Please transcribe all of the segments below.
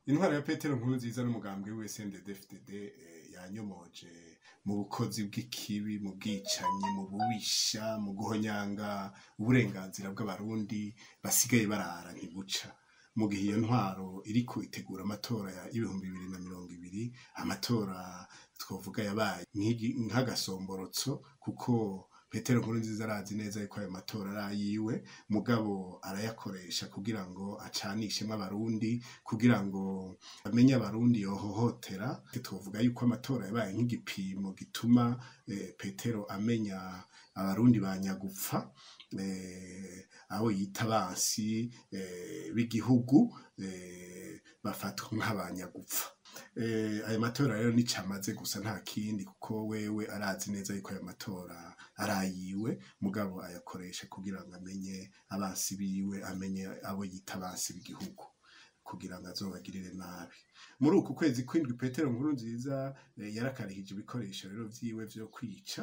Intwaro ya Petero Nkurunziza n'umugambwe wiwe CNDD-FDD yanyomoje mu bukozi bw'ikibi, mu bwicanyi, mu bubisha, mu guhonyanga uburenganzira bw'abarundi basigaye barara ntibuca. Mu gihe iyo ntwaro iriko itegura amatora ya 2020, amatora twovuga yabaye nk'agasomborotso, kuko Petero Nkurunziza arazi neza yuko ayo matora ari ayiwe, mugabo arayakoresha kugira ngo acanishemwo abarundi, kugira ngo amenye abarundi yohohotera. Twovuga yuko amatora yabaye nk'igipimo gituma Petero amenya abarundi ba nyagupfa, abo yita abansi b'igihugu, bafatwa nk'abanyagupfa. Ayo matora rero nico amaze gusa, nta kindi, kuko wewe arazi neza yuko ayo matora ari ayiwe, mugabo ayakoresha kugira ngo amenye abansi biwe, amenye abo yita abansi b'igihugu, kugira ngo azobagirire nabi. Muri uku kwezi kw'indwi Petero Nkurunziza yarakarihije ibikoresho rero vyiwe vyo kwica,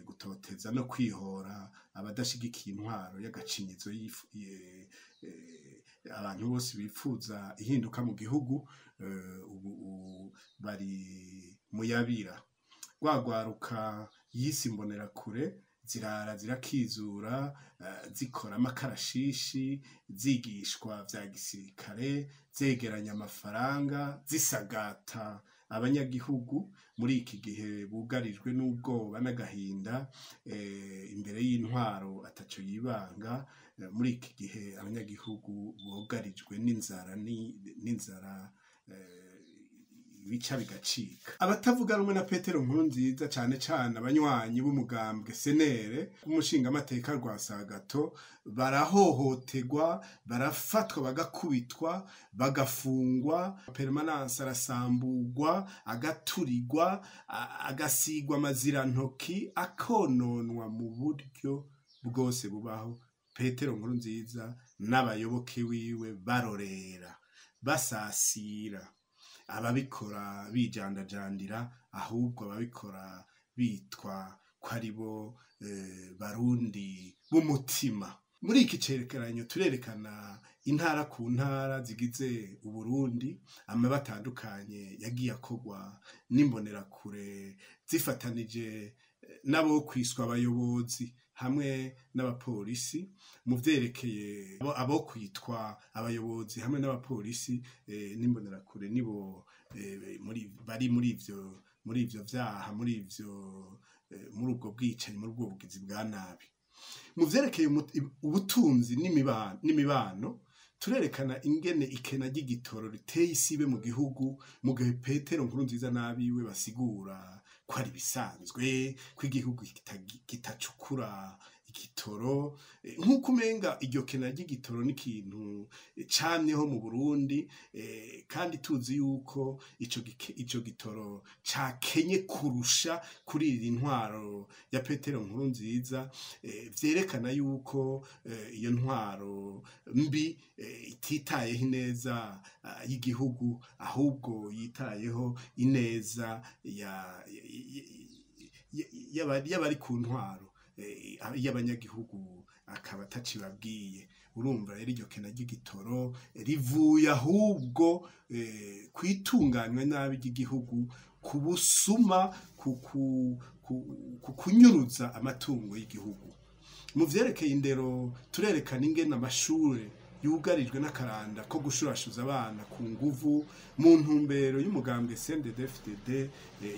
gutoteza no kwihora abadashigikiye intwaro y'agacinyizo, abantu bose bipfuza ihinduka mu gihugu, ubu bari muyabira. Rwagwaruka yise imbonerakure zirara zirakizura, zikora amakarashishi, zigishwa vya gisirikare, zegeranya amafaranga, zisagata abanyagihugu muri iki gihe bugarijwe n'ubwoba n'agahinda, imbere y'intwaro ataco yibanga. Muri iki gihe abanyagihugu bugarijwe n'inzara n'inzara bica bigacika. Abatavuga rumwe na Petero Nkurunziza, cane cane abanywanyi b'umugambwe senere w'umushingamateka Rwasagato, barahohoterwa, barafatwa, bagakubitwa, bagafungwa, permanence arasamburwa, agaturirwa, agasigwa amazirantoki, akononwa mu buryo bwose bubaho. Petero Nkurunziza n'abayoboke wiwe barorera, basasira ababikora bijandajandira, ahubwo ababikora bitwa ko ari bo barundi b'umutima. Muri iki cegeranyo turerekana intara ku ntara zigize Uburundi, amabi atandukanye yagiye akorwa n'imbonerakure zifatanije n'abo kwiswa abayobozi hamwe n'abapolisi. Mu vyerekeye abo kwitwa abayobozi hamwe n'abapolisi, n'imbonerakure nibo bari muri ivyo vyaha, muri ubwo bwicanyi, muri ubwo bugizi bwa nabi. Mu vyerekeye ubutunzi n'imibano, turerekana ingene ikena ry'igitoro riteye isibe mu gihugu, mu gihe Petero Nkurunziza n'abiwe basigura ko ari bisanzwe ko igihugu kitacukura igitoro, nk'uko umenga iryo kena ry'igitoro n'ikintu camyeho mu Burundi, kandi tuzi yuko ico gitoro cakenye kurusha kuri iri ntwaro ya Petero Nkurunziza, vyerekana yuko iyo ntwaro mbi ititayeho ineza y'igihugu, ahubwo yitayeho ineza y'abari ku ntwaro, y'abanyagihugu akaba atacibabwiye. Urumva rero iryo kena ry'igitoro rivuye ahubwo kwitunganywa nabi ry'igihugu, ku busuma, ku kunyuruza amatungo y'igihugu. Mu vyerekeye indero, turerekana ingene amashure yugarijwe n'akaranda ko gushurashuza abana ku nguvu mu ntumbero y'umugambwe CNDD-FDD,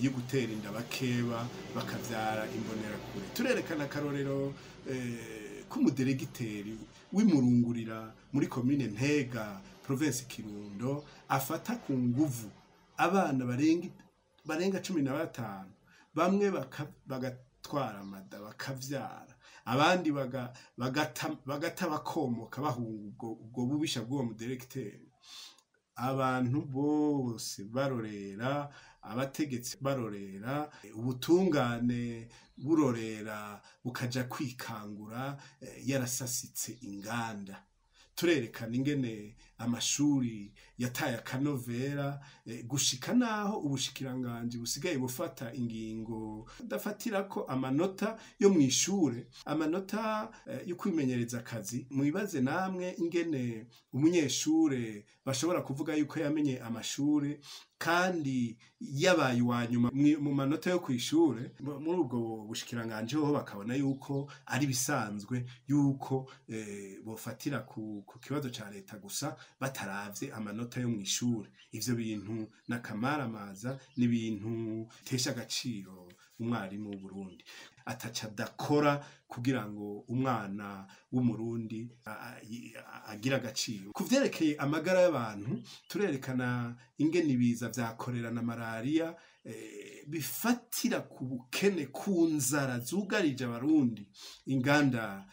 yo gutera inda bakeba bakavyara imbonerakure. Turerekana akarorero k'umuderegiteri w'imurungurira muri komine Ntega, province Kirundo, afata ku nguvu abana barenga 15, bamwe bagatwara amada bakavyara, abandi bagata bakomoka bahunga ubwo bubisha bw'uwo mudiregiteri. Abantu bose barorera, abategetsi barorera, ubutungane burorera, bukaja kwikangura yarasasitse inganda. Turerekana ingene amashuri yataye akanovera, gushika naho ubushikiranganji busigaye bufata ingingo dafatirako amanota yo mw'ishure, amanota yo kwimenyereza akazi. Mwibaze namwe ingene umunyeshure bashobora kuvuga yuko yamenye amashure kandi yabaye uwa nyuma mu manota yo kw'ishure. Muri ubwo bushikiranganji hoho bakabona yuko ari bisanzwe yuko bofatira ku kibazo ca leta gusa bataravye amanota yo mw'ishure. Ivyo bintu n'akamaramaza, ni ibintu bitesha agaciro umwarimu w'Uburundi ataca adakora kugira ngo umwana w'Umurundi agire agaciro. Ku vyerekeye amagara y'abantu, turerekana ingene ibiza vya korera na malariya bifatira ku bukene, ku nzara zugarije Abarundi, inganda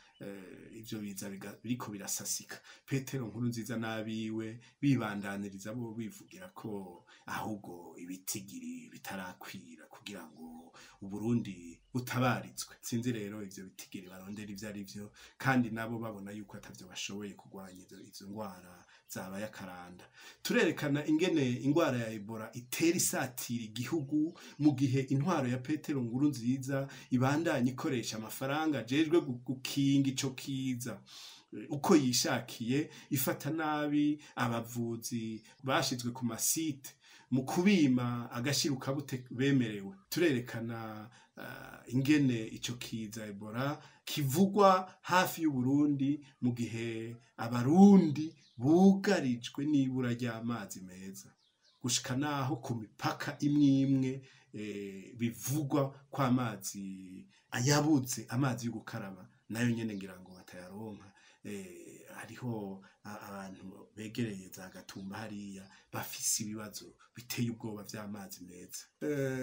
ivyo biza biriko birasasika. Petero Nkurunziza n'abiwe bibandaniriza bo bivugira ko ahubwo ibitigiri bitarakwira kugira ngo Uburundi butabaritswe. Sinzi rero ivyo bitigiri barondera ivyo ari vyo, kandi nabo babona yuko atavyo bashoboye kurwanya izo ngwara zabaye akaranda. Turerekana ingene ingwara ya Ebola itera isatira igihugu mu gihe intwaro ya Petero Nkurunziza ibandanya ikoresha amafaranga ajejwe gukinga ico kiza uko yishakiye, ifata nabi abavuzi bashizwe ku masite mu kubima agashirukabute bemerewe. Turerekana ingene ico kiza Ebola kivugwa hafi y'Uburundi mu gihe Abarundi bugarijwe n'ibura ry'amazi meza, gushika naho ku mipaka imwe imwe bivugwa ko amazi ayabuze, amazi yo gukaraba nayo nyene ngira ngo batayaronka. Hariho abantu begereye za Gatumba hariya bafise ibibazo biteye ubwoba vy'amazi meza.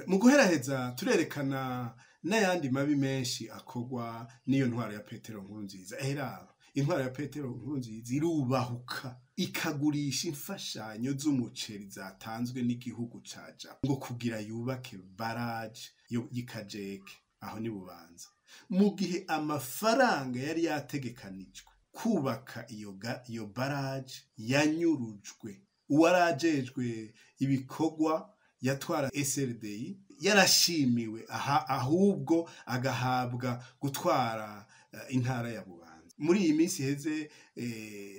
Mu guheraheza, turerekana n'ayandi mabi menshi akorwa n'iyo ntwaro ya Petero Nkurunziza. Ehera intwaro ya Petero Nkurunziza irubahuka ikagurisha imfashanyo z'umuceri zatanzwe n'igihugu ca Japan ngo kugira yubake baraje y'Ikajeke aho ni Bubanza, mu gihe amafaranga yari yategekanijwe kubaka iyo baraje yanyurujwe. Uwarajejwe ibikorwa yatwara SRDI yarashimiwe aha, ahubwo agahabwa gutwara intara ya Bubanza. Muri iyi minsi iheze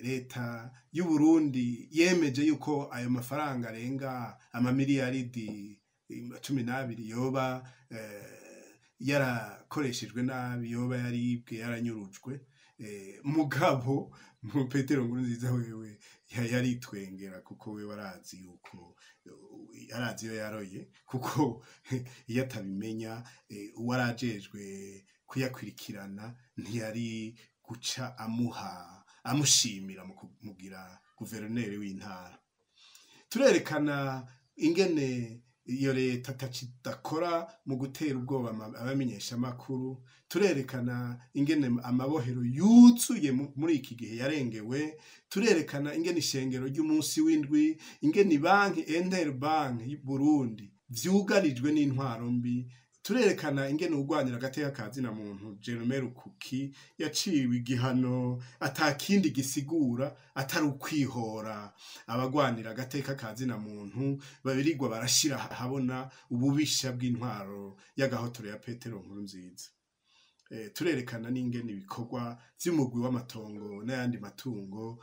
leta y'u Burundi yemeje yuko ayo mafaranga arenga amamiliyaridi 12 yoba yarakoreshejwe nabi, yoba yaribwe, yaranyurujwe. Mugabo mu Petero Nkurunziza wewe yaritwengera, kuko wewe arazi yuko arazi iyo yaroye, kuko iyo atabimenya uwarajejwe kuyakwirikirana ntiyari guca amushimira mu kumugira guverineri w'intara. Turerekana ingene iyo leta atacidakora mu gutera ubwoba abamenyeshamakuru. Turerekana ingene amabohero yuzuye muri iki gihe yarengewe. Turerekana ingene ishengero ry'umunsi w'indwi, ingene banki Interbank y'u Burundi vyugarijwe n'intwaro mbi. Turerekana ingene urwanira agateka ka zina muntu Jerome Rukuki yaciwe igihano atakindi gisigura atari ukwihora abagwanira agateka ka zina muntu babirirwa barashira habona ububisha bw'intwaro y'agahotoro ya Petero Nkurunziza. Turerekana n'ingene ibikorwa vy'umugwi w'amatongo n'ayandi matungo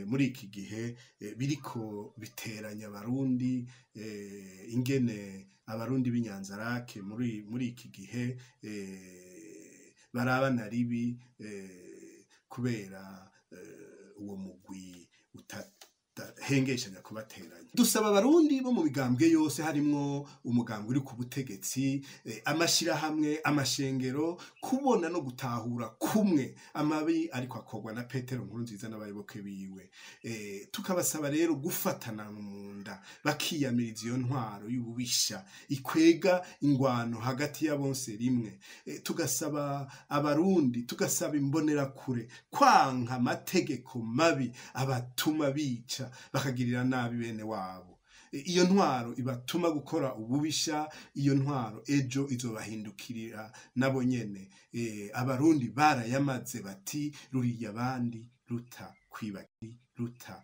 muri iki gihe biriko biteranya Abarundi, ingene Abarundi b'Inyanzarake muri iki gihe barabana ribi kubera uwo mugwi utahengeshanya kubateranya. Dusaba Abarundi bo mu migambwe yose, harimwo umugambwe uri ku butegetsi, amashirahamwe, amashengero, kubona no gutahura kumwe amabi ariko akorwa na Petero Nkurunziza n'abayoboke biwe. Tukabasaba rero gufatana mu nda bakiyamiriza iyo ntwaro y'ububisha ikwega ingwano hagati ya bonse rimwe. Tugasaba Abarundi, tugasaba imbonerakure kwanka amategeko mabi abatuma bica bakagirira nabi bene wabo. Iyo ntwaro ibatuma gukora ububisha, iyo ntwaro ejo izobahindukirira nabo nyene. Abarundi barayamaze bati ruriya abandi ruta Kwibagira ruta.